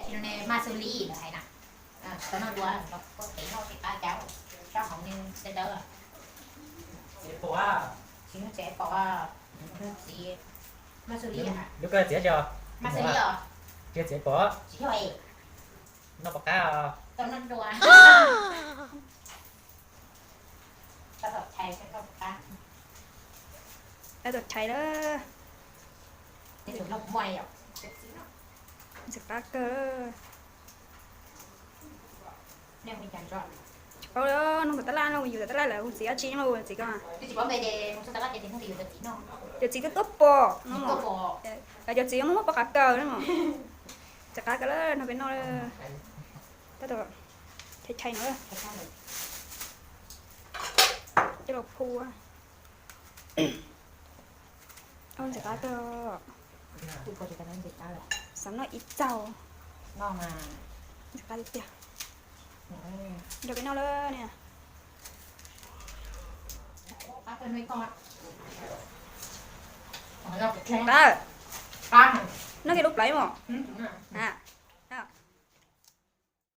Maj xub li lawv hais na, tau noj dua, peb noj tsis qab cas, sab hauv nws dawb dawb. Tsis muaj tsev pom, txiv, maj xub li, lub koj txiv, maj xub li os, txiv pom, tsis yog, noj pom qab, tau noj dua. Tab tom chais lawm. Ntxim qab kawg. Tsis paub li, nug tom tab laj no, yus tom tab laj lawm hu txiv dab tsi no, txiv ko. Cov txiv tuaj tuaj pom no, cov txiv muaj muaj pom qab kawg no. Ntxim qab kawg lawm, no peb noj lawm. Tab tom chais chais no lawm. Coj los phu. Ntxim qab kawg. Xav noj ib txaug. Ntxim qab tiag tiag. Nrog peb noj lawm niam. Qab, noj kiag lub plawv mog.